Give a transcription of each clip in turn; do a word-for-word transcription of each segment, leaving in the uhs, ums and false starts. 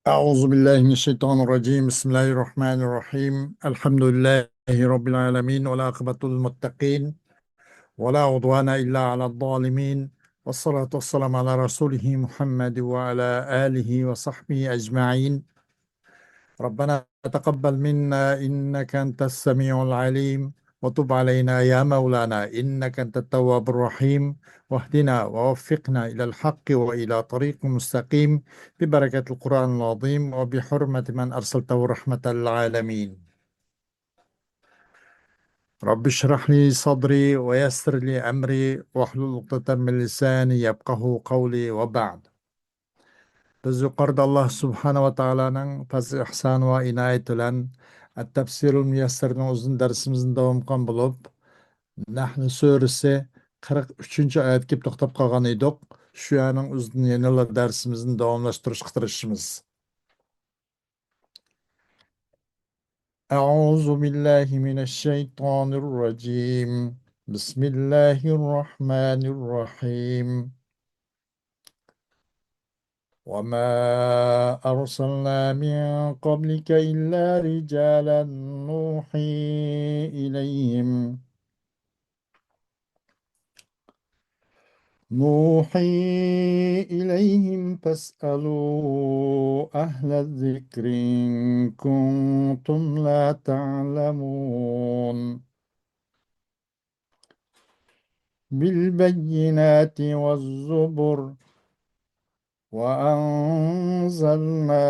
أعوذ بالله من الشيطان الرجيم. بسم الله الرحمن الرحيم. الحمد لله رب العالمين، والعاقبة للمتقين، ولا عدوان إلا على الظالمين، والصلاة والسلام على رسوله محمد وعلى آله وصحبه أجمعين. ربنا تقبل منا إنك أنت السميع العليم، وتب علينا يا مولانا إنك أنت التواب الرحيم، واهدنا ووفقنا إلى الحق وإلى طريق مستقيم، ببركة القرآن العظيم وبحرمة من أرسلته رحمة للعالمين. رب اشرح لي صدري ويسر لي أمري واحلل عقدة من لساني يفقهوا قولي، وبعد. بىز يۇقىرىدا ئاللا سۇبھانەھۇ ۋە تائالانىڭ پەزلى ئىھسانى ۋە ئىنايىتى بىلەن ئەت-تەپسىرۇل مۇيەسسەرنىڭ ئۇزۇن دەرسىمىزنى داۋام قىلغان بولۇپ، نەھل سۈرىسى قىرىق ئۈچىنچى ئايەتكە كېلىپ توختاپ قالغان ئىدۇق. شۇ يەرنىڭ ئۆزىدىن يەنىلا دەرسىمىزنى داۋاملاشتۇرۇشقا تىرىشىمىز. أعوذ بالله من الشيطان الرجيم. بسم الله الرحمن الرحيم. وما أرسلنا من قبلك إلا رجالا نوحي إليهم، نوحي إليهم فاسألوا أهل الذكر إن كنتم لا تعلمون. بالبينات والزبر وأنزلنا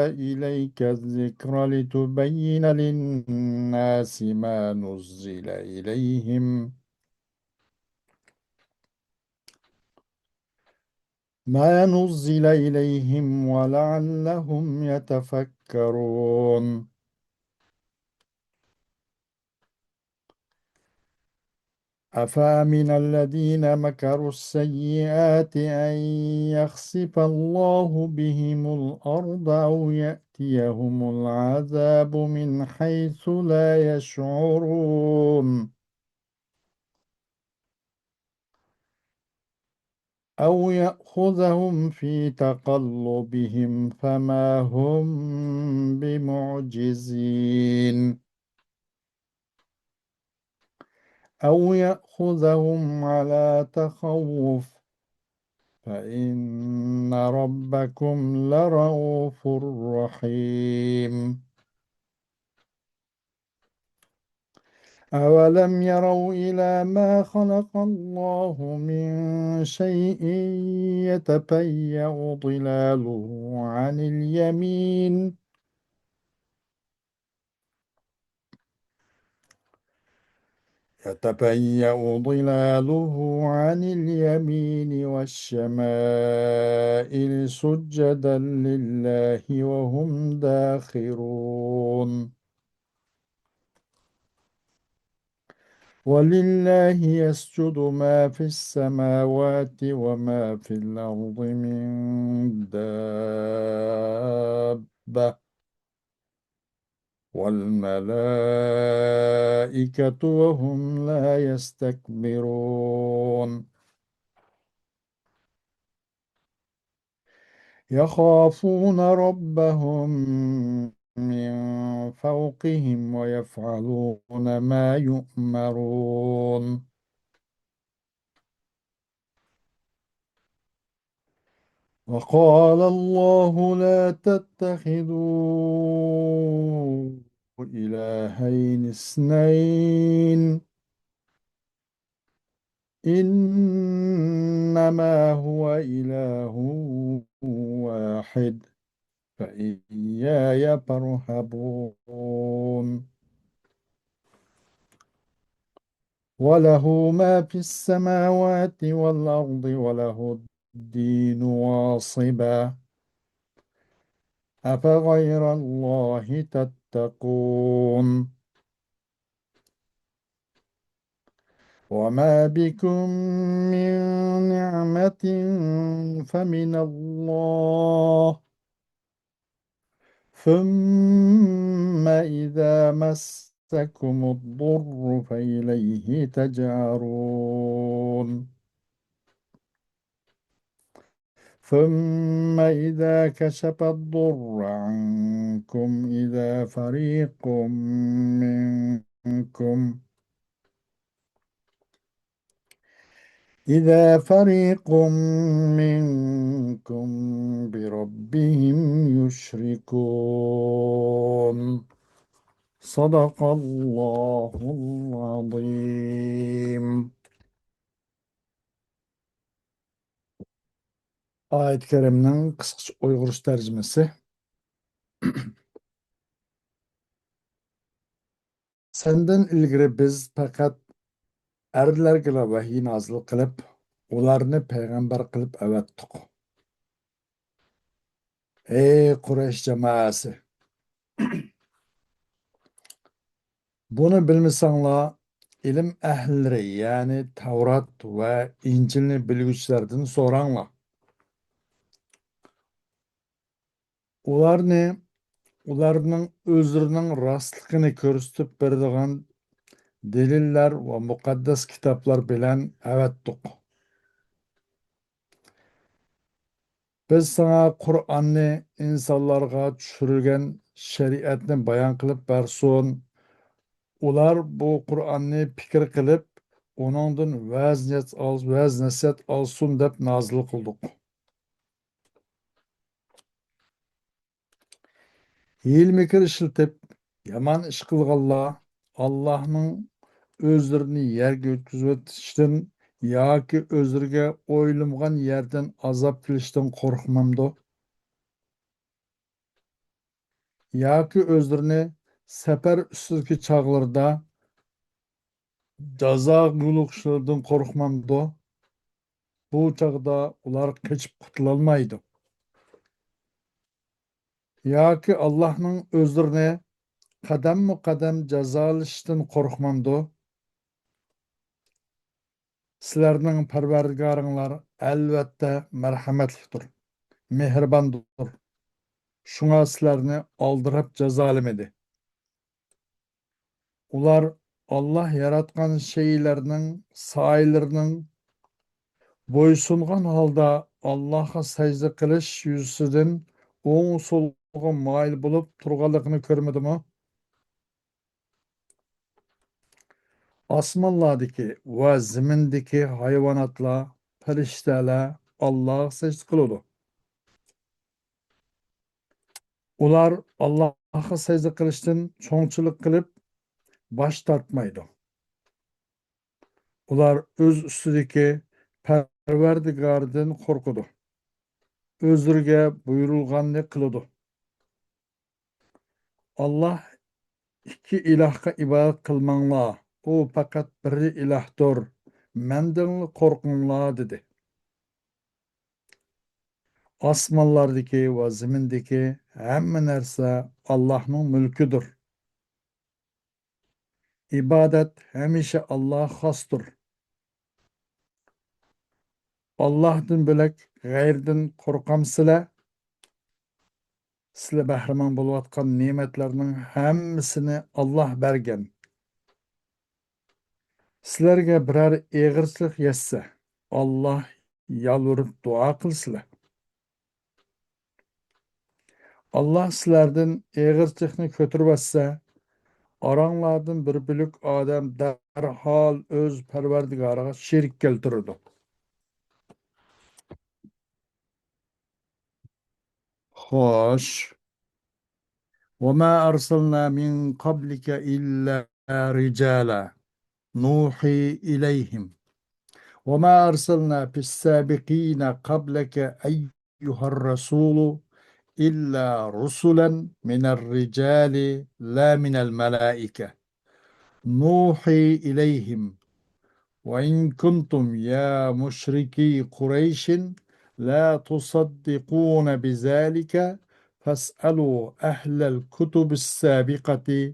إليك الذكر لتبين للناس ما نزل إليهم، ما نزل إليهم ولعلهم يتفكرون. أفأمن الذين مكروا السيئات أن يخسف الله بهم الأرض أو يأتيهم العذاب من حيث لا يشعرون. أو يأخذهم في تقلبهم فما هم بمعجزين. أو يأخذهم على تخوف فإن ربكم لرءوف رحيم. أولم يروا إلى ما خلق الله من شيء يتفيأ ظلاله عن اليمين، يتفيأ ظلاله عن اليمين والشمائل سجدا لله وهم داخرون. ولله يسجد ما في السماوات وما في الأرض من دابة والملائكة وهم لا يستكبرون. يخافون ربهم من فوقهم ويفعلون ما يؤمرون. وقال الله لا تتخذوا إلهين اثنين إنما هو إله واحد فإياي فارهبون. وله ما في السماوات والأرض وله الدين واصبا أفغير الله تتقون. وما بكم من نعمة فمن الله ثم إذا مسكم الضر فإليه تجأرون. ثم إذا كشف الضر عنكم إذا فريق منكم إذا فريق منكم بربهم يشركون. صدق الله العظيم. ئايەت كەرىمنىڭ قىسقىچە ئۇيغۇرچە تەرجىمىسى. سەندىن ئىلگىرى بىز پەقەت ئەرلەرگىلا ۋەھىي نازىل قىلىپ، ئۇلارنى پەيغەمبەر قىلىپ ئەۋەتتۇق. ئەي قۇرەيش جامائەسى! بۇنى بىلمىسەڭلار، ئىلىم ئەھلىلىرى، يەنى تەۋرات ۋە ئىنجىلنى بىلگۈچىلەردىن سوراڭلار. ئۇلارنى، ئۇلارنىڭ ئۆزلىرىنىڭ راستلىقىنى كۆرسىتىپ بېرىدىغان دەلىللەر ۋە مۇقەددەس كىتابلار بىلەن ئەۋەتتۇق. بىز ساڭا قۇرئاننى، ئىنسانلارغا چۈشۈرۈلگەن شەرىئەتنى بايان قىلىپ بەرسۇن. ئۇلار بۇ قۇرئاننى پىكىر قىلىپ، ئۇنىڭدىن ۋەز-نەس-، ۋەز-نەسىھەت ئالسۇن دەپ نازىل قىلدۇق. ھىيلە-مىكىر ئىشلىتىپ، يامان ئىش قىلغانلار ئاللاھنىڭ ئۆزلىرىنى يەرگە يۆتكىزىۋېتىشتىن ياكى ئۆزلىرىگە ئويلىمىغان يەردىن ئازاب كېلىشتىن قورقمامدۇ؟ ياكى ئۆزلىرىنى سەپەر ئۈستىدىكى چاغلىرىدا جازاغا يولۇقۇشلىرىدىن قورقمامدۇ؟ بۇ چاغدا ئۇلار قېچىپ قۇتۇلالمايدۇ. ياكى ئاللاھنىڭ ئۆزلىرىنى قەدەممۇ قەدەم جازالىشىشتىن قورقمامدۇ؟ سىلەرنىڭ پەرۋەردىگارىڭلار ئەلۋەتتە مەرھەمەتلىكتۇر، مېھرىباندۇر. شۇڭا سىلەرنى ئالدىراپ جازالىمىدى. ئۇلار ئاللاھ ياراتقان شەيئىلەرنىڭ سايىلىرىنىڭ بويسۇنغان ھالدا ئاللاھقا سەجدە قىلىش يۈزىسىدىن ئوڭ سولغا مايىل بولۇپ تۇرغانلىقىنى كۆرمىدىمۇ؟ ئاسمانلاردىكى ۋە زېمىندىكى ھايۋاناتلار، پەرىشتەلەر ئاللاھقا سەجدە قىلىدۇ. ئۇلار ئاللاھقا سەجدە قىلىشتىن چوڭچىلىق قىلىپ باش تارتمايدۇ. ئۇلار ئۆز ئۈستىدىكى پەرۋەردىگارىدىن قورقىدۇ. ئۆزلىرىگە بۇيرۇلغاننى قىلىدۇ. ئاللاھ، ئىككى ئىلاھقا ئىبادەت قىلماڭلار، ئۇ پەقەت بىر ئىلاھتۇر، مەندىنلا قورقۇڭلار، دېدى. ئاسمانلاردىكى ۋە زېمىندىكى ھەممە نەرسە ئاللاھنىڭ مۈلكىدۇر. ئىبادەت ھەمىشە ئاللاھقا خاستۇر. ئاللاھتىن بۆلەك غەيرىدىن قورقامسىلەر؟ سىلەر بەھرىمەن بولۇۋاتقان نېمەتلەرنىڭ ھەممىسىنى ئاللاھ بەرگەن. سىلەرگە بىرەر ئېغىرچىلىق يەتسە، ئاللاھ يالۋۇرۇپ دۇئا قىلسىلەر. ئاللاھ سىلەردىن ئېغىرچىلىقنى كۆتۈرۈۋەتسە، ئاراڭلاردىن بىر بۆلەك ئادەم دەرھال ئۆز پەرۋەردىگارىغا شېرىك كەلتۈرىدۇ. خوش. وما أرسلنا من قبلك إلا رجالا نوحي إليهم وما أرسلنا في السابقين قبلك أيها الرسول إلا رسلا من الرجال لا من الملائكة نوحي إليهم وإن كنتم يا مشركي قريش لا تصدقون بذلك فاسألوا أهل الكتب السابقة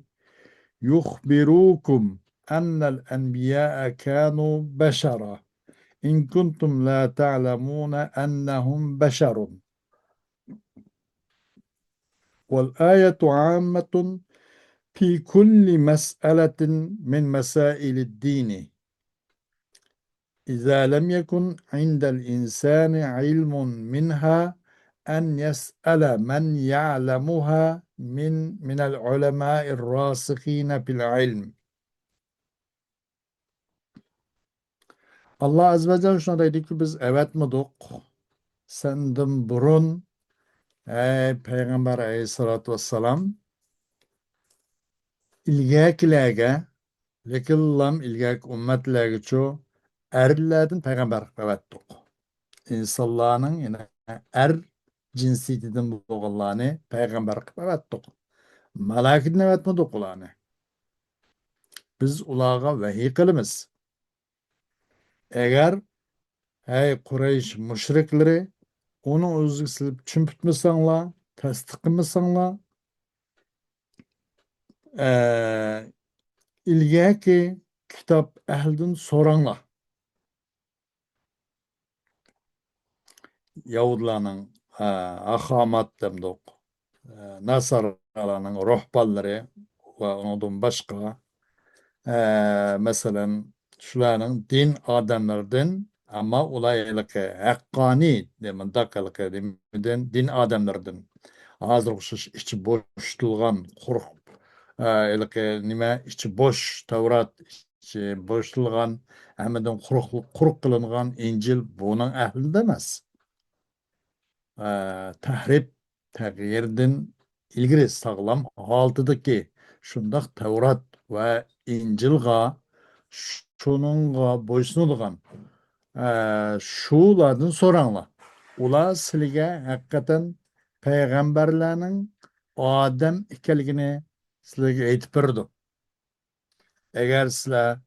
يخبروكم أن الأنبياء كانوا بشرا إن كنتم لا تعلمون أنهم بشر. والآية عامة في كل مسألة من مسائل الدين إذا لم يكن عند الإنسان علم منها أن يسأل من يعلمها من، من العلماء الراسخين في العلم. ئاللا ئەززە ۋە جەل شۇنداق دەيدۇكى، بىز ئەۋەتمىدۇق سەندىن بۇرۇن، ئەي پەيغەمبەر ئەلەيھىسسالاتۇ ۋەسسالام، ئىلگەركىلەرگە، لېكىنلام ئىلگەركى ئۈممەتلەرگىچۇ ئەرلەردىن پەيغەمبەر قىلىپ ئەۋەتتۇق. ئىنسانلارنىڭ يەنە ئەر جىنسىيىتىدىن بولغانلارنى پەيغەمبەر قىلىپ ئەۋەتتۇق. مالايىكىدىن ئەۋەتمىدۇق ئۇلارنى. بىز ئۇلارغا ۋەھىي قىلىمىز. ئەگەر، ھەي قۇرەيش مۇشرىكلىرى، ئۇنى ئۆزىگە سېلىپ چۈمپۈتمىسەڭلار، تەستىق قىلمىساڭلار، ئە، ئىلگەركى كىتاب ئەھلىدىن سوراڭلار. يەھۇدلارنىڭ، ئە، ئاخامات دەمدۇق، ئە، ناسارالارنىڭ روھبانلىرى ۋە ئۇنىڭدىن باشقا، ئە، مەسىلەن، شۇلارنىڭ دىن ئادەملىرىدىن، ئەمما ئۇلار ھېلىقى ھەققانىي، دە-، مۇنداق ھېلىقى نېمىدىن، دىن ئادەملىرىدىن. ھازىرغا ئوخشاش ئىچى بوشىتىلغان، قۇرۇق، ئە، ھېلىقى نېمە، ئىچى بوش، تەۋرات ئىچى بوشىتىلغان، ھەممىدىن قۇرۇق، قۇرۇق قىلىنغان ئىنجىل بۇنىڭ ئەھلىدە ئەمەس. ئە، تەھرىپ، تەغيىردىن ئىلگىرى ساغلام ھالىتىدىكى شۇنداق تەۋرات ۋە ئىنجىلغا، شۇنىڭغا بويسۇنىدىغان، ئە، شۇلاردىن سوراڭلار. ئۇلار سىلىگە ھەقىقەتەن پەيغەمبەرلەرنىڭ ئادەم ئىكەنلىكىنى سىلىگە ئېيتىپ بېرىدۇ. ئەگەر سىلەر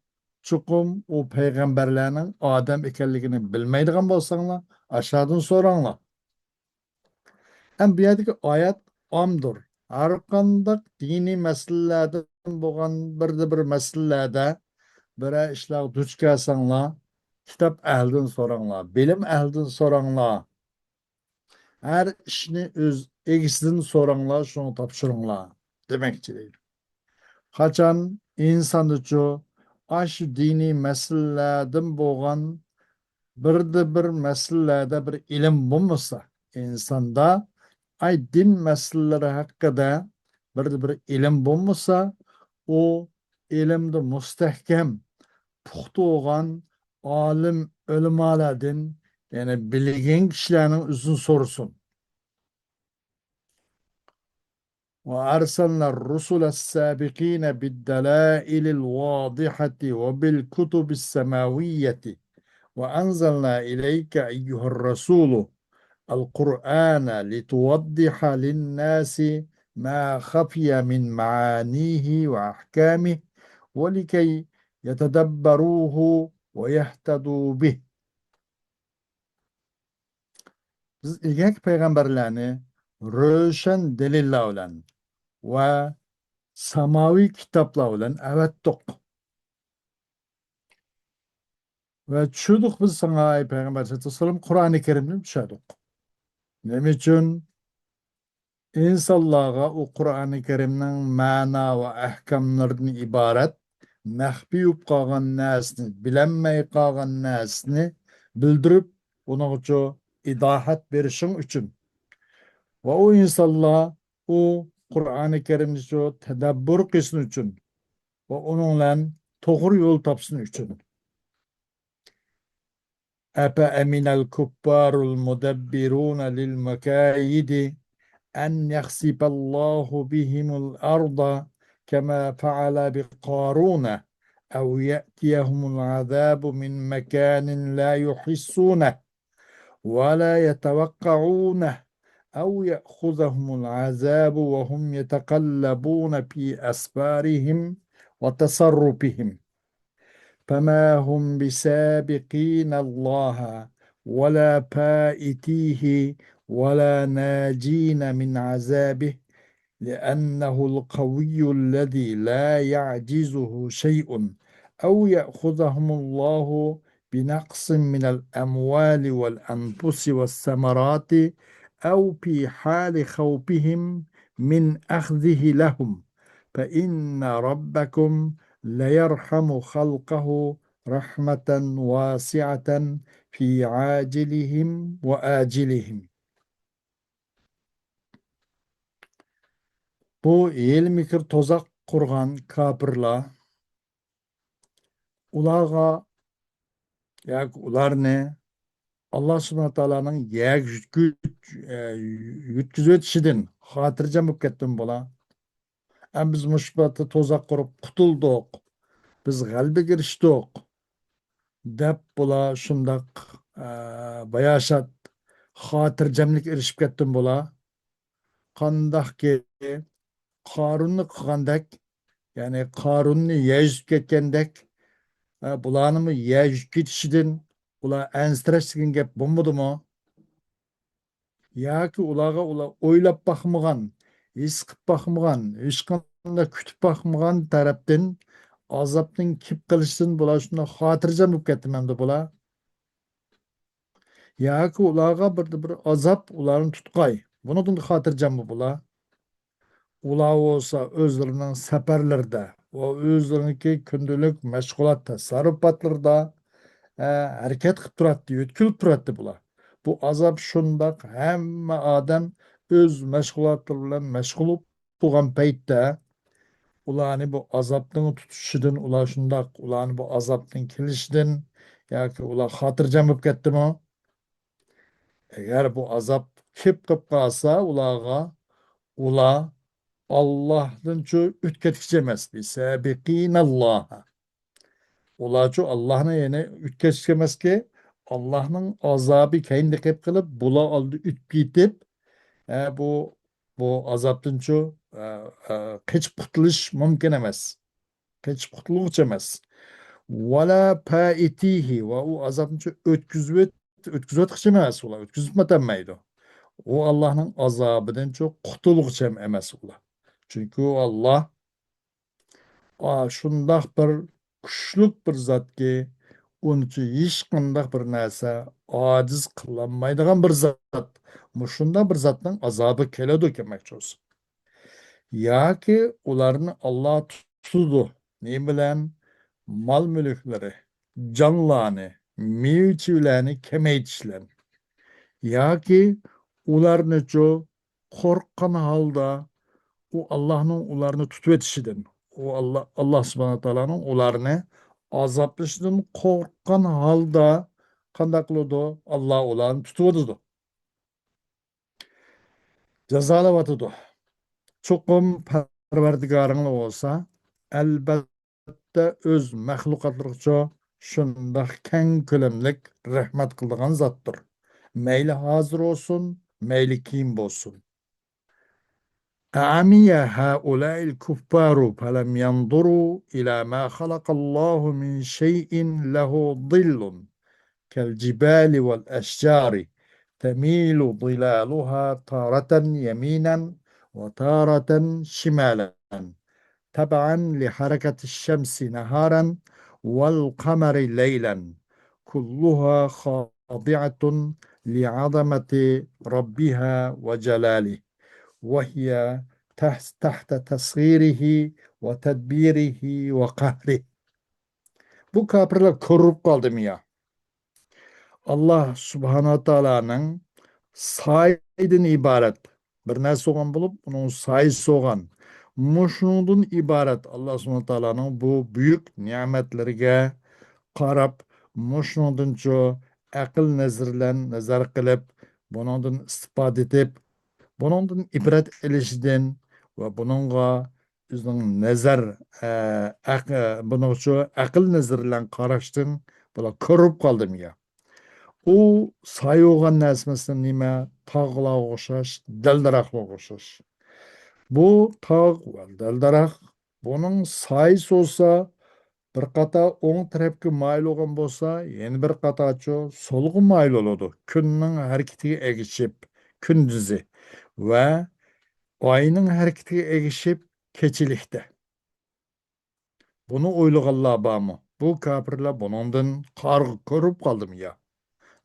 چوقۇم ئۇ پەيغەمبەرلەرنىڭ ئادەم ئىكەنلىكىنى بىلمەيدىغان بولساڭلار، ئاشۇلاردىن سوراڭلار. ھەم بۇ يەردىكى ئايەت ئامدۇر. ھەرقانداق دىنىي مەسىلىلەردىن بولغان بىردە بىر مەسىلىلەردە بىرەر ئىشلارغا دۇچ كەلسەڭلار، كىتاب ئەھلىدىن سوراڭلار، بىلىم ئەھلىدىن سوراڭلار. ھەر ئىشنى ئۆز ئىگىسىدىن سوراڭلار، شۇنىڭغا تاپشۇرۇڭلار، دېمەكچى دەيدۇ. قاچان ئىنساندىچۇ ئاشۇ دىنىي مەسىلىلەردىن بولغان بىردە بىر مەسىلىلەردە بىر ئىلىم بولمىسا، ئىنساندا ئاي دىن مەسىلىلىرى ھەققىدە بىردە بىر ئىلىم بولمىسا، ئۇ ئىلىمدا مۇستەھكەم، پۇختا بولغان ئالىم ئۆلىمالاردىن، يەنى بىلگەن كىشىلەرنىڭ ئۆزىدىن سورىسۇن. وأرسلنا الرسل السابقين بالدلائل الواضحة وبالكتب السماوية وأنزلنا إليك أيها الرسول القرآن لتوضح للناس ما خفي من معانيه وأحكامه ولكي يتدبروه ويهتدوا به. بىز ئىلگەركى پەيغەمبەرلەرنى روشەن دەلىللەر بىلەن ۋە ساماۋىي كىتابلار بىلەن ئەۋەتتۇق. ۋە چۈشۈردۇق بىز ساڭا، ئەي پەيغەمبەر سەللەللاھۇ ئەلەيھى ۋەسەللەم، قۇرئانى كەرىمنى چۈشۈردۇق. نېمە ئۈچۈن؟ ئىنسانلارغا ئۇ قۇرئانى كەرىمنىڭ مەنا ۋە ئەھكاملىرىدىن ئىبارەت مەخپىي بولۇپ قالغان نەرسىنى، بىلەلمەي قالغان نەرسىنى بىلدۈرۈپ، ئۇنىڭغىچۇ ئىزاھات بېرىشىڭ ئۈچۈن. ۋە ئۇ ئىنسانلار ئۇ قۇرئانى كەرىمنىچۇ تەدەببۇر قىلسۇن ئۈچۈن ۋە ئۇنىڭ بىلەن توغرا يول تاپسۇن ئۈچۈن. أفأمن الكفار المدبرون للمكايد أن يخسف الله بهم الأرض كما فعل بقارون أو يأتيهم العذاب من مكان لا يحسونه ولا يتوقعونه أو يأخذهم العذاب وهم يتقلبون في أسفارهم وتصرفهم فما هم بسابقين الله ولا فائتيه ولا ناجين من عذابه لأنه القوي الذي لا يعجزه شيء أو يأخذهم الله بنقص من الأموال والأنفس والثمرات أو في حال خوفهم من أخذه لهم فإن ربكم ليرحم خلقه رحمة واسعة في عاجلهم وآجلهم. بۇ ھىيلە-مىكىر، تۇزاق قۇرغان كاپىرلار، ئۇلارغا ياكى ئۇلارنى ئاللا سۇبھانەھۇ تائالانىڭ يەرگە يۈتكۈ-، ئە، يۈتكۈزۈۋېتىشىدىن خاتىرجەم بولۇپ كەتتىمۇ بۇلار؟ ئە، بىز مۇشۇ پەيتتە تۇزاق قۇرۇپ قۇتۇلدۇق، بىز غەلىبىگە ئېرىشتۇق، دەپ بۇلار شۇنداق، ئە، باياشات، خاتىرجەملىككە ئېرىشىپ كەتتىمۇ بۇلار؟ قانداقكى قارۇننى قىلغاندەك، يەنى قارۇننى يەر يۈزۈپ كەتكەندەك، ئە، بۇلارنىمۇ يەر يۈزۈپ كېتىشىدىن ئۇلار ئەنسىرەش دېگەن گەپ بولمىدىمۇ؟ ياكى ئۇلارغا ئۇلار ئويلاپ باقمىغان، ھېس قىلىپ باقمىغان، ھېچقانداق كۈتۈپ باقمىغان تەرەپتىن ئازابنىڭ كېلىپ قېلىشىدىن بۇلار شۇنداق خاتىرجەم بولۇپ كەتتىمۇ ئەمدى بۇلار؟ ياكى ئۇلارغا بىر، بىر ئازاب ئۇلارنى تۇتقاي، بۇنىڭدىن خاتىرجەممۇ بۇلار؟ ئۇلار بولسا ئۆزلىرىنىڭ سەپەرلىرىدە ۋە ئۆزلىرىنىڭكى كۈندىلىك مەشغۇلات تەسەررۇپاتلىرىدا، ئە، ھەرىكەت قىلىپ تۇراتتى، يۆتكىلىپ تۇراتتى بۇلار. بۇ ئازاب شۇنداق، ھەممە ئادەم ئۆز مەشغۇلاتلىرى بىلەن مەشغۇل بولغان پەيتتە، ئۇلارنى بۇ ئازابنىڭ تۇتۇشىدىن، ئۇلار شۇنداق، ئۇلارنى بۇ ئازابنىڭ كېلىشىدىن ياكى ئۇلار خاتىرجەم بولۇپ كەتتىمۇ؟ ئەگەر بۇ ئازاب كېلىپ قېلىپ قالسا ئۇلارغا، ئۇلار ئاللاھتىنچۇ ئۆتكەتكۈچى ئەمەس. بىسابىقىناللاھ. ئۇلارچۇ ئاللاھنى يەنە ئۆتكەتكۈچى ئەمەسكى، ئاللاھنىڭ ئازابى كەينىدە قېلىپ قېلىپ، بۇلار ئالدىدا ئۆتۈپ كېتىپ، ئە، بۇ، بۇ ئازابتىنچۇ، ئە، ئە، قېچىپ قۇتۇلۇش مۇمكىن ئەمەس. قېچىپ قۇتۇلغۇچى ئەمەس. ۋەلا پائىتىھى، ۋە ئۇ ئازابنىچۇ ئۆتكۈزۈۋېت-، ئۆتكۈزۈۋاتقۇچى ئەمەس ئۇلار، ئۆتكۈزۈۋېتەلمەيدۇ. ئۇ ئاللاھنىڭ ئازابىدىنچۇ قۇتۇلغۇچى ھەم ئەمەس ئۇلار. چۈنكى ئۇ ئاللاھ، ئا، شۇنداق بىر كۈچلۈك بىر زاتكى، ئۇنىچۇ ھېچقانداق بىر نەرسە ئاجىز قىلالمايدىغان بىر زات. مۇشۇنداق بىر زاتنىڭ ئازابى كېلىدۇ دېمەكچى بولسا. ياكى ئۇلارنى ئاللاھ تۇتىدۇ. نېمە بىلەن؟ مال-مۈلۈكلىرى، جانلارنى، مېۋە-چېۋىلەرنى كېمەيتىش بىلەن. ياكى ئۇلارنىچۇ قورققان ھالدا ئۇ ئاللاھنىڭ ئۇلارنى تۇتۇۋېتىشىدىن، ئۇ ئاللاھ، ئاللاھ سۇبھانەھۇ ۋە تائالانىڭ ئۇلارنى ئازابلىشىدىن قورققان ھالدا قانداق قىلىدۇ؟ ئاللاھ ئۇلارنى تۇتۇۋېتىدۇ. جازالاۋاتىدۇ. چوقۇم پەرۋەردىگارىڭلار بولسا، ئەلبەتتە، ئۆز مەخلۇقاتلىرىغىچۇ شۇنداق كەڭ كۆلەملىك رەھمەت قىلىدىغان زاتتۇر. مەيلى ھازىر بولسۇن، مەيلى كېيىن بولسۇن. أعمي هؤلاء الكفار فلم ينظروا إلى ما خلق الله من شيء له ظل كالجبال والأشجار تميل ظلالها تارة يمينا وتارة شمالا تبعا لحركة الشمس نهارا والقمر ليلا كلها خاضعة لعظمة ربها وجلاله وهي تحت، تحت تصغيره وتدبيره وقهره. بۇ كاپىرلار كۆرۈپ قالدىمۇ يا؟ ئاللاھ سۇبھانەھۇ ۋە تائالانىڭ سايىدىن ئىبارەت بىر نەرسە بولغان بولۇپ، ئۇنىڭ سايىسى بولغان. مۇشۇنىڭدىن ئىبارەت ئاللاھ سۇبھانەھۇ ۋە تائالانىڭ بۇ بۈيۈك نېمەتلىرىگە قاراپ، مۇشۇنىڭدىنچۇ ئەقىل نەزىرى بىلەن نەزەر قىلىپ، بۇنىڭدىن ئىستىپادە ئېتىپ، بۇنىڭدىن ئىبرەت ئېلىشىدىن ۋە بۇنىڭغا ئۆزىنىڭ نەزەر، ئە، ئەق-، بۇنىڭچۇ ئەقىل نەزىرى بىلەن قاراشتىن بۇلار كۆرۈپ قالدىمۇ يا؟ ئۇ سايە بولغان نەرسە مەسىلەن نېمە؟ تاغلارغا ئوخشاش، دەل-دەرەخلەرگە ئوخشاش. بۇ تاغ ۋە دەل-دەرەخ، بۇنىڭ سايىسى بولسا بىر قاتا ئوڭ تەرەپكە مايىل بولغان بولسا، يەنە بىر قاتاچۇ سولغا مايىل بولىدۇ. كۈننىڭ ھەرىكىتىگە ئەگىشىپ، كۈندۈزى ۋە ئاينىڭ ھەرىكىتىگە ئەگىشىپ، كېچىلىكتە. بۇنى ئويلىغانلار بارمۇ؟ بۇ كاپىرلار بۇنىڭدىن قارىغۇ كۆرۈپ قالدىمۇ يا؟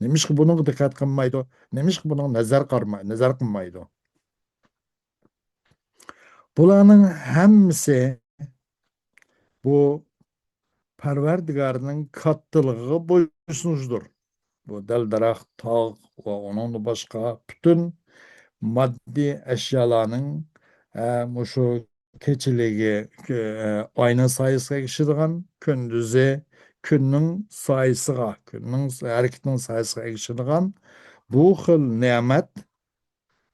نېمىشقا بۇنىڭغا دىققەت قىلمايدۇ؟ نېمىشقا بۇنىڭغا نەزەر قارىماي-، نەزەر قىلمايدۇ؟ بۇلارنىڭ ھەممىسى بۇ پەرۋەردىگارنىڭ كاتتىلىقىغا بويسۇنۇشتۇر. بۇ دەل-دەرەخ، تاغ ۋە ئۇنىڭدىن باشقا پۈتۈن ماددىي ئەشيالارنىڭ، ئە، مۇشۇ كېچىلىكى، ئە، ئاينىڭ سايىسىغا ئەگىشىدىغان، كۈندۈزى كۈننىڭ سايىسىغا، كۈننىڭ ھەرىكىتىنىڭ سايىسىغا ئەگىشىدىغان بۇ خىل نېمەت،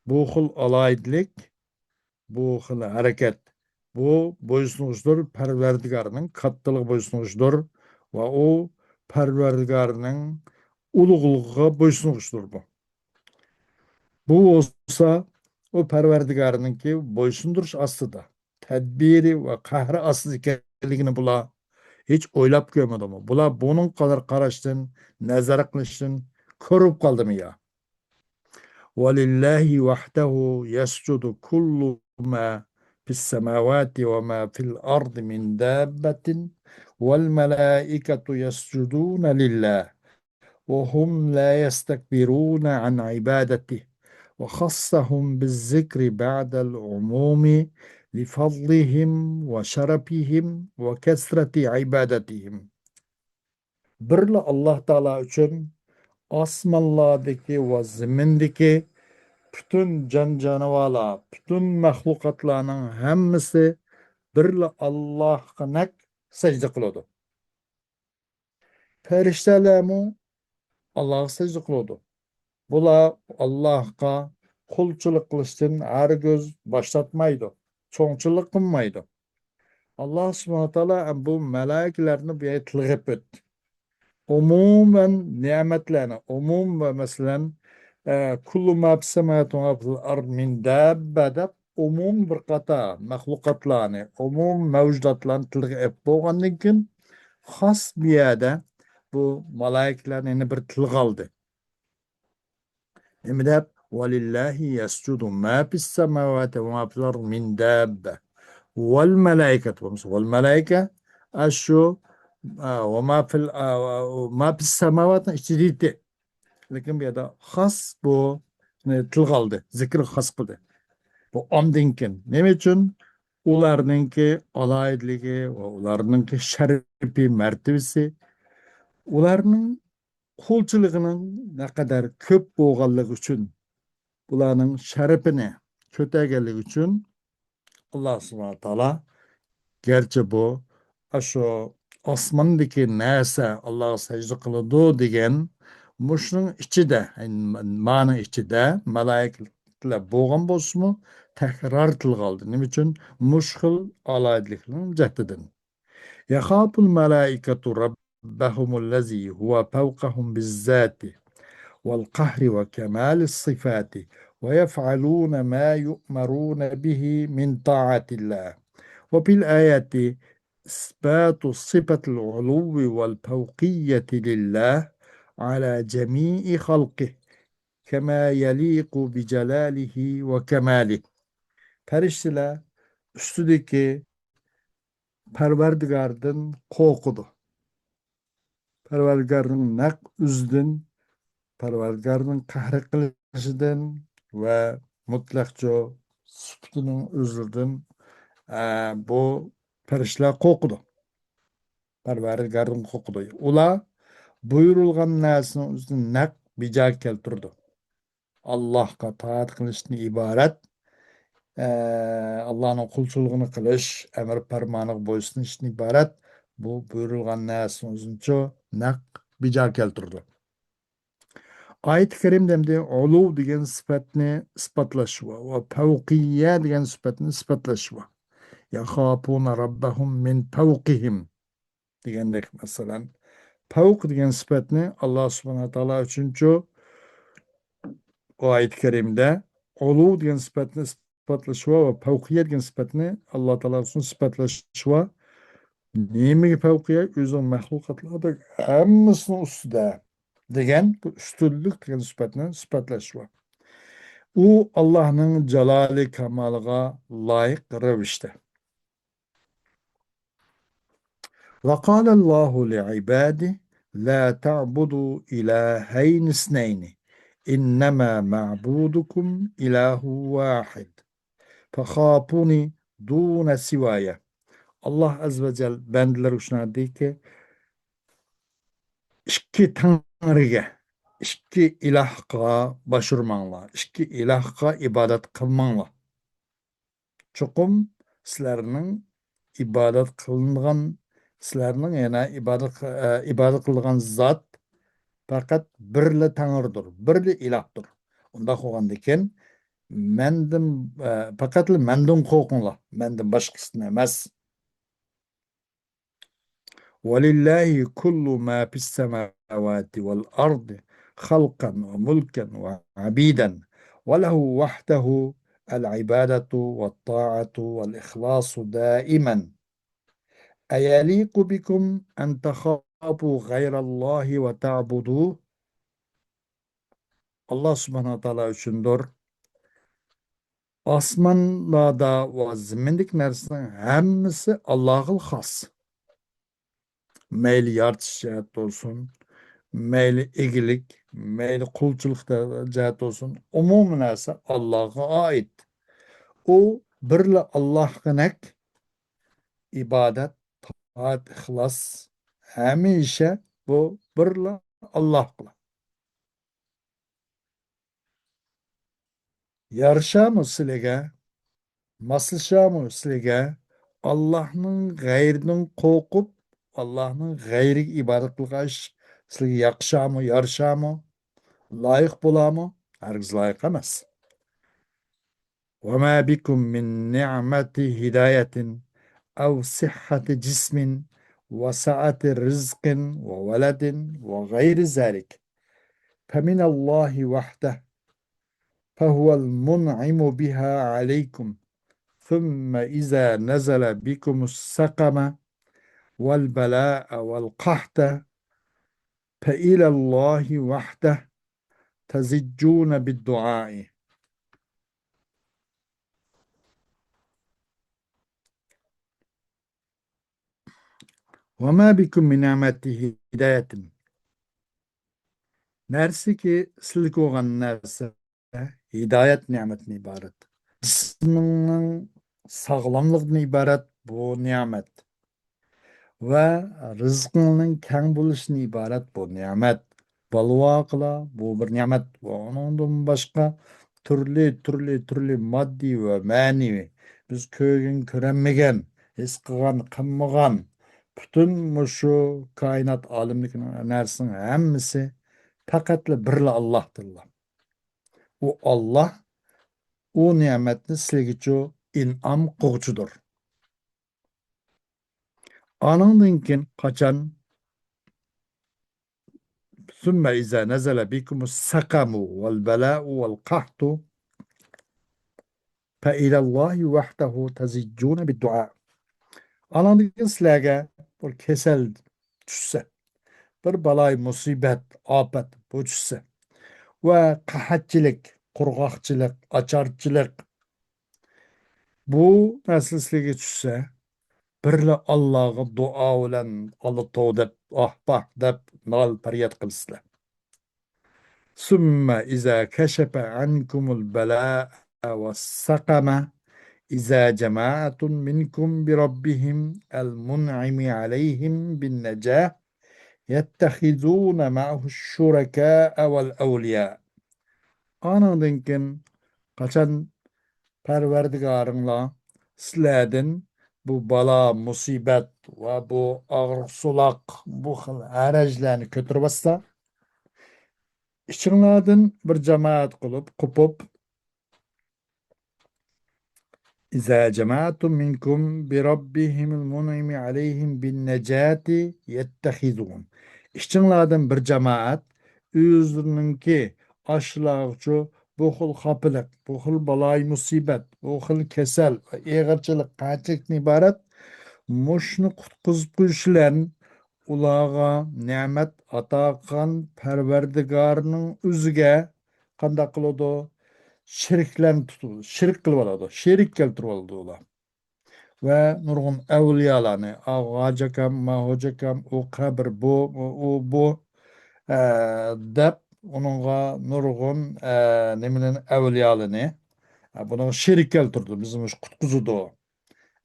بۇ خىل ئالاھىدىلىك، بۇ خىل ھەرىكەت، بۇ بويسۇنۇشتۇر، پەرۋەردىگارنىڭ كاتتىلىقىغا بويسۇنۇشتۇر ۋە ئۇ پەرۋەردىگارنىڭ ئۇلۇغلۇقىغا بويسۇنۇشتۇر بۇ. بۇ بولسا ئۇ پەرۋەردىگارنىڭكى بويسۇندۇرۇش ئاستىدا، تەدبىرى ۋە قەھرى ئاستىدا ئىكەنلىكىنى بۇلار ھېچ ئويلاپ كۆرمىدىمۇ؟ بۇلار بۇنىڭ قەدەر قاراشتىن، نەزەر قىلىشتىن كۆرۈپ قالدىمۇ يا؟ ولله وحده يسجد كل ما في السماوات وما في الأرض من دابة والملائكة يسجدون لله وهم لا يستكبرون عن عبادته وخصهم بالذكر بعد العموم لفضلهم وشرفهم وكثرة عبادتهم. بىرلا ئاللاھ تائالا ئۈچۈن ئاسمانلاردىكى ۋە زېمىندىكى پۈتۈن جان-جانىۋارلار، پۈتۈن مەخلۇقاتلارنىڭ ھەممىسى بىرلا ئاللاھقا نەق سەجدە قىلىدۇ. پەرىشتەلەرمۇ ئاللاھقا سەجدە قىلىدۇ. بۇلار ئاللاھقا قۇلچىلىق قىلىشتىن ھەرگىز باش تارتمايدۇ، چوڭچىلىق قىلمايدۇ. ئاللاھ سۇبھانەھۇ ۋە تائالا بۇ مەلائىكىلەرنى بۇ يەردە تىلغا ئېلىپ ئۆتتى. ئومۇمەن نېمەتلەرنى، ئومۇم ۋە مەسىلەن، ئە، كۇللۇ ما فىس سەماۋاتى ۋە ما فىل ئەرز مىن داببە دەپ ئومۇم بىر قاتار مەخلۇقاتلارنى، ئومۇم مەۋجۇداتلارنى تىلغا ئېلىپ بولغاندىن كېيىن، خاس بۇ يەردە بۇ مالائىكىلەرنى يەنە بىر تىلغا ئالدى. نېمە دەپ؟ ولله يسجد ما في السماوات وما في الأرض من دابة والملائكة بولمىسا، والملائكة، ئاشۇ، ئا، وما في ال-، ئا، ما في السماواتنىڭ ئىچىدە ئىدى. لېكىن بۇ يەردە خاس بۇ، نى تىلغا ئالدى، زىكىر خاس قىلدى. بۇ ئاندىن كېيىن. نېمە ئۈچۈن؟ ئۇلارنىڭكى ئالاھىدىلىكى ۋە ئۇلارنىڭكى شەرىپى، مەرتىۋىسى، ئۇلارنىڭ قۇلچىلىقىنىڭ نەقەدەر كۆپ بولغانلىقى ئۈچۈن، بۇلارنىڭ شەرىپىنى كۆتەرگەنلىكى ئۈچۈن، ئاللاھ سۇبھانەھۇ ۋە تائالا گەرچە بۇ، ئاشۇ ئاسماندىكى نەرسە ئاللاھقا سەجدە قىلىدۇ دېگەن، مۇشۇنىڭ ئىچىدە، يەنى مانىڭ ئىچىدە مالائىكىلەر بولغان بولسىمۇ، تەكرار تىلغا ئالدى. نېمە ئۈچۈن؟ مۇشۇ خىل ئالاھىدىلىكنىڭ جەھىتىدىن. يخاف الملائكة ربهم الذي هو فوقهم بالذات والقهر وكمال الصفات ويفعلون ما يؤمرون به من طاعة الله. وفي الآية إثبات صفة العلو والفوقية لله على جميع خلقه كما يليق بجلاله وكماله. پەرىشتىلەر ئۈستىدىكى پەرۋەردىگاردىن قورقىدۇ. پەرۋەردىگارنىڭ نەق ئۆزىدىن، پەرۋەردىگارنىڭ قەھرى قىلىشىدىن ۋە مۇتلەقچۇ سۈپىتىنىڭ ئۆزىدىن، ئە، بۇ پەرىشتىلەر قورقىدۇ. پەرۋەردىگاردىن قورقىدۇ. ئۇلار بۇيرۇلغان نەرسىنىڭ ئۆزىنى نەق بىجا كەلتۈرىدۇ. ئاللاھقا تائەت قىلىشتىن ئىبارەت، ئە، ئاللاھنىڭ قۇلچىلىقىنى قىلىش، ئەمر پەرمانىغا بويسۇنۇشتىن ئىبارەت بۇ بۇيرۇلغان نەرسىنىڭ ئۆزىنىچۇ نەق بىجا كەلتۈرىدۇ. ئايەت كەرىمدە ئەمدى ئۇلۇ دېگەن سۈپەتنى ئىسپاتلاش ۋە، ۋە پەۋقىيە دېگەن سۈپەتنى ئىسپاتلاش ۋە. يخافون ربهم من فوقهم دېگەندەك، مەسىلەن، پەۋق دېگەن سۈپەتنى ئاللاھ سۇبھانەھۇ ۋە تائالا ئۈچۈنچۇ، ئۇ ئايەت كەرىمدە ئۇلۇ دېگەن سۈپەتنى ئىسپاتلىشىۋا ۋە پەۋقىيە دېگەن سۈپەتنى ئاللاھ تائالا ئۈچۈن ئىسپاتلىشىۋا، نېمىگە پەۋقىيە؟ ئۆزىنىڭ مەخلۇقاتلاردا ھەممىسىنىڭ ئۈستىدە دېگەن بۇ ئۈستۈنلۈك دېگەن سۈپەتنى ئىسپاتلىشىۋا. ئۇ ئاللاھنىڭ جالالى كامالىغا لايىق رەۋىشتە. وقال الله لعباده لا تعبدوا إلهين اثنين إنما معبودكم إله واحد فخافوني دون سواي. ئاللاھ ئەززە ۋە جەل بەندىلىرىگە شۇنداق دېدىكى، ئىككى تەڭرىگە، ئىككى ئىلاھقا باش ئۇرماڭلار، ئىككى ئىلاھقا ئىبادەت قىلماڭلار. چوقۇم سىلەرنىڭ ئىبادەت قىلىنغان، سىلەرنىڭ يەنە ئىبادەت، ئە، ئىبادەت قىلىدىغان زات پەقەت بىرلا تەڭرىدۇر، بىرلا ئىلاھتۇر. ئۇنداق بولغاندىكىن مەندىن، ئە، پەقەتلا مەندىن قورقۇڭلار، مەندىن باشقىسىدىن ئەمەس. ولله كل ما في السماوات والأرض خلقا وملكا وعبيدا، وله وحده العبادة والطاعة والإخلاص دائما. أيليق بكم أن تخافوا غير الله وتعبدوه؟ ئاللاھ سۇبھانەھۇ ۋە تائالا ئۈچۈندۇر. ئاسمانلاردا ۋە زېمىندىكى نەرسىنىڭ ھەممىسى ئاللاھقىلا خاس. مەيلى يارىتىش جەھەتتە بولسۇن، مەيلى ئىگىلىك، مەيلى قۇلچىلىق جەھەتتە بولسۇن، ئومۇمىي نەرسە ئاللاھقا ئائىت. ئۇ بىرلا ئاللاھقىنەك ئىبادەت، تائەت، ئىخلاس، ھەمىشە بۇ بىرلا ئاللاھقىلا. يارىشامۇ سىلىگە، ماسلىشامۇ سىلىگە، ئاللاھنىڭ غەيرىدىن قورقۇپ، ئاللاھنىڭ غەيرىگە ئىبادەت قىلغاچ سىلىگە ياقىشامۇ، يارىشامۇ، لايىق بولامۇ؟ ھەرگىز لايىق ئەمەس. وما بكم من نعمة هداية أو صحة جسم وسعة رزق وولد وغير ذلك فمن الله وحده، فهو المنعم بها عليكم، ثم إذا نزل بكم السقم والبلاء والقحط فإلى الله وحده تزجون بالدعاء. وما بكم من نعمة هداية. نەرسىكى سىلىگە بولغان نەرسە ھىدايەت نېمىتىدىن ئىبارەت. جىسمىڭنىڭ ساغلاملىقىدىن ئىبارەت بۇ نېمەت. ۋە رىزقىڭنىڭ كەڭ بولۇشىدىن ئىبارەت بۇ نېمەت. بالا-ۋاقىلار، بۇ بىر نېمەت. ۋە ئۇنىڭدىن باشقا تۈرلى، تۈرلى، تۈرلى ماددىي ۋە مەنىۋى، بىز كۆرگەن، كۆرەلمىگەن، ھېس قىلغان، قىلمىغان پۈتۈن مۇشۇ كائىنات ئالىمىدىكى نەرسىنىڭ ھەممىسى پەقەتلا بىرلا ئاللاھتىنلا. ئۇ ئاللاھ ئۇ نېمەتنى سىلىگىچۇ ئىنئام قىلغۇچىدۇر. ئانىڭدىن كېيىن قاچان ثم إذا نزل بكم السقم والبلاء والقحط فإلى الله وحده تزجون بالدعاء. ئانىڭدىن كېيىن سىلەرگە بىر كېسەل چۈشسە، بىر بالاي مۇسىبەت، ئاپەت بۇ چۈشسە ۋە قەھەتچىلىك، قۇرغاقچىلىق، ئاچارچىلىق، بۇ نەرسە سىلىگە چۈشسە، بىرلا ئاللاغا دۇئا بىلەن ئاللا توۋا دەپ، ئاھ-پاھ دەپ نال پەرياد قىلىسىلەر. ثم إذا كشف عنكم البلاء والسقم إذا جماعة منكم بربهم المنعم عليهم بالنجاة يتخذون معه الشركاء والأولياء. ئانىڭدىن كېيىن قاچان پەرۋەردىگارىڭلار سىلەردىن بۇ بالا، مۇسىبەت ۋە بۇ ئاغرىق-سولاق، بۇ خىل ھەرەجلەرنى كۆتۈرۈۋاتسا، ئىچىڭلاردىن بىر جامائەت قىلىپ، قوپۇپ، إذا جماعة منكم بربهم المنعم عليهم بالنجاة يتخذون. ئىچىڭلاردىن بىر جامائەت ئۆزلىرىنىڭكى ئاشۇلارغىچۇ بۇ خىل خاپىلىق، بۇ خىل بالايى مۇسىبەت، بۇ خىل كېسەل، ئېغىرچىلىق، قەھەتچىلىكتىن ئىبارەت مۇشۇنى قۇتقۇزۇپ قويۇش بىلەن ئۇلارغا نېمەت ئاتا قىلغان پەرۋەردىگارنىڭ ئۆزىگە قانداق قىلىدۇ؟ شېرىكلەرنى تۇتىدۇ، شېرىك قىلىۋالىدۇ، شېرىك كەلتۈرۈۋالىدۇ ئۇلار. ۋە نۇرغۇن ئەۋلىيالارنى، ئا، ھاجى ئاكام، ما ھوجا ئاكام، ئۇ قەبرە، بۇ، ئۇ، ئۇ، بۇ، ئە، دەپ ئۇنىڭغا نۇرغۇن، ئە، نېمىلەرنى، ئەۋلىيالىنى، ئە، بۇنىڭغا شېرىك كەلتۈرىدۇ، بىزنى مۇشۇ قۇتقۇزىدۇ.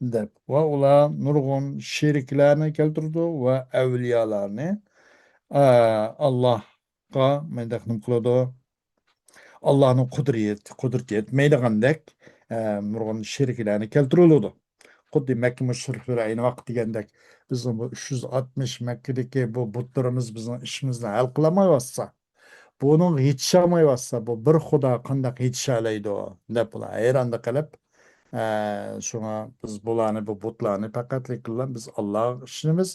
دەپ. ۋە ئۇلار نۇرغۇن شېرىكلەرنى كەلتۈرىدۇ ۋە ئەۋلىيالارنى، ئە، ئاللاھقا مۇنداق نېمە قىلىدۇ؟ ئاللاھنىڭ قۇدرىتى، قۇدرىتى يەتمەيدىغاندەك، ئە، نۇرغۇن شېرىكلەرنى كەلتۈرۈلىدۇ. خۇددى مەككە مۇشرىكلىرى ئەينى ۋاقىت دېگەندەك، بىزنىڭ بۇ ئۈچ يۈز ئاتمىش مەككىدىكى بۇ بۇتلىرىمىز بىزنىڭ ئىشىمىزنى ھەل قىلالمايۋاتسا، بۇنىڭغا يېتىشەلمەيۋاتسا، بۇ بىر خۇدا قانداق يېتىشەلەيدۇ؟ دەپ ئۇلار ھەيراندا قېلىپ، ئە، شۇڭا بىز بۇلارنى، بۇ بۇتلارنى پەقەتلىكلا بىز ئاللاغا ئىشىنىمىز.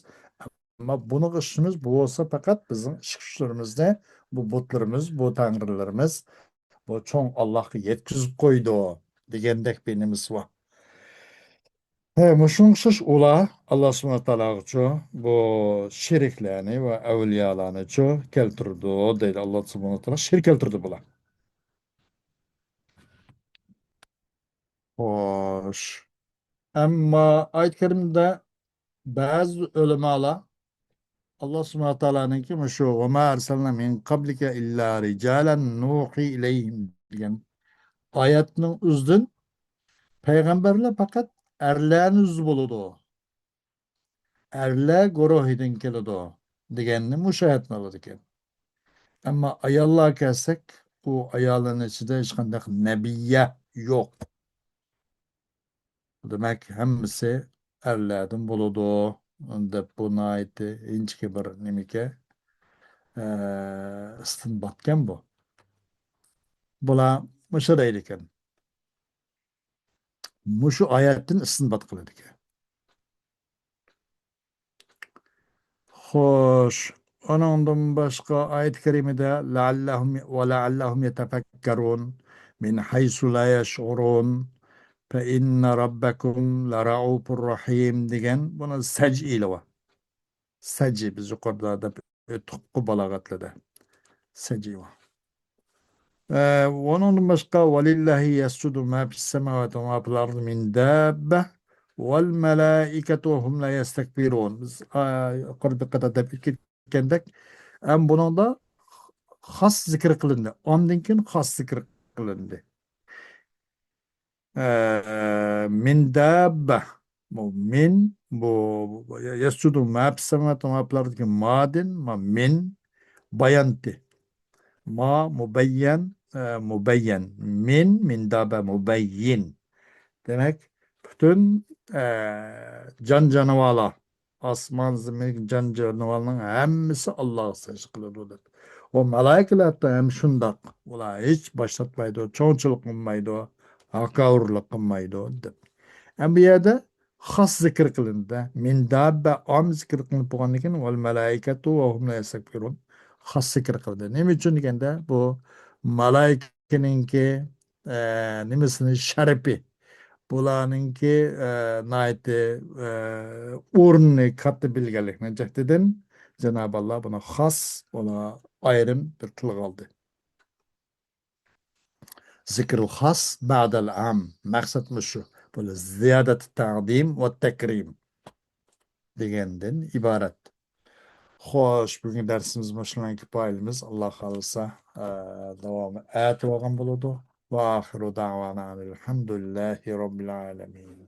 ئەمما بۇنىڭغا ئىشىنىمىز، بۇ بولسا پەقەت بىزنىڭ ئىش-كۈچلىرىمىزنى، بۇ بۇتلىرىمىز، بۇ تەڭرىلىرىمىز، بۇ چوڭ ئاللاھقا يەتكۈزۈپ قويىدۇ، دېگەندەك بىر نېمىسى بار. ھە، مۇشۇنىڭغا ئوخشاش ئۇلار ئاللا سۇبھانەھۇ ۋە تائالاغىچۇ بۇ شېرىكلەرنى ۋە ئەۋلىيالارنىچۇ كەلتۈرىدۇ، دەيدۇ. ئاللا سۇبھانەھۇ ۋە تائالا شېرىك كەلتۈردى بۇلار. خوش. ئەمما ئايەت كەرىمدە بەزى ئۆلىمالار ئاللا سۇبھانەھۇ ۋە تائالانىڭكى مۇشۇ «وما أرسلنا من قبلك إلا رجالا نوحي إليهم» دېگەن ئايەتنىڭ ئۆزىدىن پەيغەمبەرلەر پەقەت ئەرلەرنى ئۆزى بولىدۇ، ئەرلەر گۇرۇھىدىن كېلىدۇ دېگەننى مۇشۇ ئايەتتىن ئالىدىكەن. ئەمما ئاياللارغا كەلسەك، ئۇ ئاياللارنىڭ ئىچىدە ھېچقانداق نەبىيە يوق. دېمەك، ھەممىسى ئەرلەردىن بولىدۇ، دەپ بۇ ناھايىتى ئىنچىكە بىر نېمىكەن، ئە، ئىستىنباتكەن بۇ. بۇلار مۇشۇ دەيدىكەن. مۇشۇ ئايەتتىن ئىستىنبات قىلىدىكەن. خوش، ئۇنىڭدىن باشقا ئايەت كەرىمىدە «لعلهم، ولعلهم يتفكرون من حيث لا يشعرون، فإن ربكم لرءوف رحيم» دېگەن، بۇنى سەجئىلى بار. سەجئى، بىز يۇقىرىدا دەپ ئۆتتۇققۇ بالاغەتلىدە. سەجئى بار. ئە، ئۇنىڭدىن باشقا «ولله يسجد ما في السماوات وما في الأرض من دابة والملائكة وهم لا يستكبرون». بىز، ئە، يۇقىرىدا بىر قېتىم دەپ كەتكەندەك، ئەم بۇنىڭدا خاس زىكىر قىلىندى. ئاندىن كېيىن خاس زىكىر قىلىندى. ئە، من دابة. بۇ من، بۇ يسجد ما في السماوات وما في الأرض دىكى مادىن، ما من بايانتى. ما مۇبەييەن، ئە، مۇبەييەن. من، من دابة مۇبەيين. دېمەك، پۈتۈن، ئە، جان جانىۋارلار، ئاسمان زېمىندىكى جان جانىۋارنىڭ ھەممىسى ئاللاغا سەجدە قىلىدۇ دەپ. ئۇ مەلائىكىلەر ھەم شۇنداق. ئۇلار ھېچ باش تارتمايدۇ، چوڭچىلىق قىلمايدۇ، ھاكاۋۇرلۇق قىلمايدۇ دەپ. ئەمما بۇ يەردە خاس زىكىر قىلىندى. من دابة ئام زىكىر قىلىنىپ بولغاندىن كېيىن، «والملائكة وهم لا يستكبرون» خاس زىكىر قىلىندى. نېمە ئۈچۈن دېگەندە، بۇ مالائىكىنىڭكى، ئە، نېمىسىنى، شەرىپى، بۇلارنىڭكى، ئە، ناھايىتى، ئە، ئورنىنى كاتتا بىلگەنلىكنىڭ جەھىتىدىن جانابى ئاللا بۇنى خاس، بۇنى ئايرىم بىر تىلغا ئالدى. ذكر الخاص بعد العام. مەقسەت مۇشۇ. بۇ زىيادەت تەقدىم ۋە تەكرىم دېگەندىن ئىبارەت. خوش، بۈگۈنكى دەرسىمىز مۇشۇنىڭ كۇپايىلىمىز. ئاللا خالىسا، ئە، داۋامى ئەتە بولغان بولىدۇ. وآخر دعوانا أن الحمد لله رب العالمين.